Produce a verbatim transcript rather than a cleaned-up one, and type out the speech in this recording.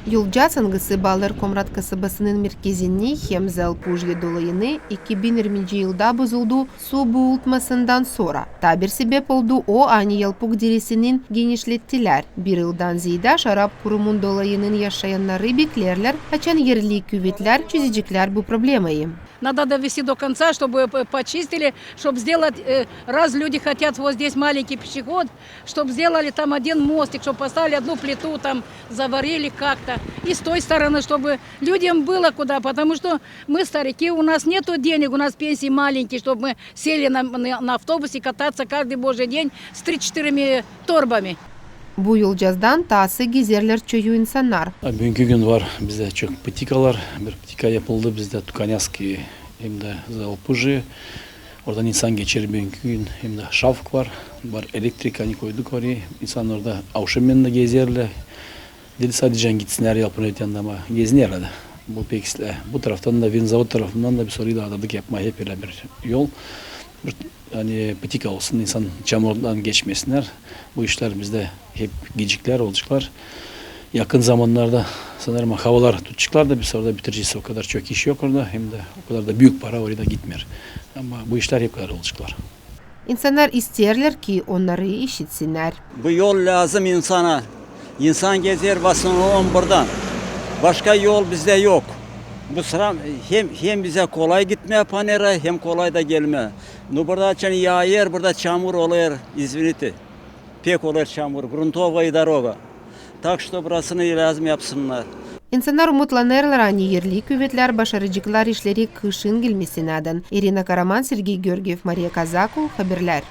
Yolcaaz, angısı baalêêr Komrat kasabasının merkezini hem Zaalpujye dolayını, iki bin irminci yılda bozuldu su buultmasından sora. Taa bir sebep oldu o, ani Yalpuk deresinin genişlettülär. Bir yıldan zeedä Şarap kurumun dolayının yaşayannarı beklerlär, açan erli küvetlär çözeceklär bu problemayı. Надо довести до конца, чтобы п-, почистили, чтоб сделать, э, раз люди хотят, вот здесь маленький пешеход, чтоб сделали там один мостик, чтоб поставили одну плиту, там заварили как-то. И с той стороны, чтобы людям было куда, потому что мы старики, у нас нету денег, у нас пенсии маленькие, чтобы мы сели на, на, на автобус и кататься каждый божий день с три-четырьмя торбами. Bu yolcaazdan taası gezerlär çoyu insannar. Büünkü gün var bizdä çok pıtikalar. Bir pıtika yapıldı bizdä Tukanäz küüyü hem dä Zaalpujye. Oradan insan geçer büünkü gün. Hem dä şafk var. Var elektrik, ani koyduk orayı. İnsannar orada avşamen dä gezerlär. Diil sadecä gitsinnär Yalpukun öteyandä, ama gezinnär dä. Bu pek islää. Bu taraftan da, vinzavod tarafından da biz orayı da adadêk yapmaa hep ölä bir yol. Bir, ani pıtika olsun, insan çamurdan geçmesinnär. Bu işlär bizdä hep geciklär, olaceklar. Yakın zamannarda, sanêrım, havalar tutaceklar da biz orada bitireceyiz. O kadar çok iş yok orada. Hem dä o kadar da büük para oraya da gitmeer. Ama bu işlär hep kadar olaceklar. İnsannar isteerlär, ki onnarı işitsinnär. Bu yol lääzım insana. İnsan gezer в основном buradan. Başka yol bizdä yok. Bu sıra hem, hem bizä kolay gitmää panera, hem kolay da gelmää. Nu, burada açan yaaêr, burada çamur olêr, извините. Pek olêr çamur, грунтовая дорога. Так что burasını lääzım yapsınnar. İnsannar umutlanêrlar, ani erli küvetlär başaraceklar işleri kışın gelmesinädän. İrina Karaman, Sergey Georgiev, Mariya Kazako, Haberlär.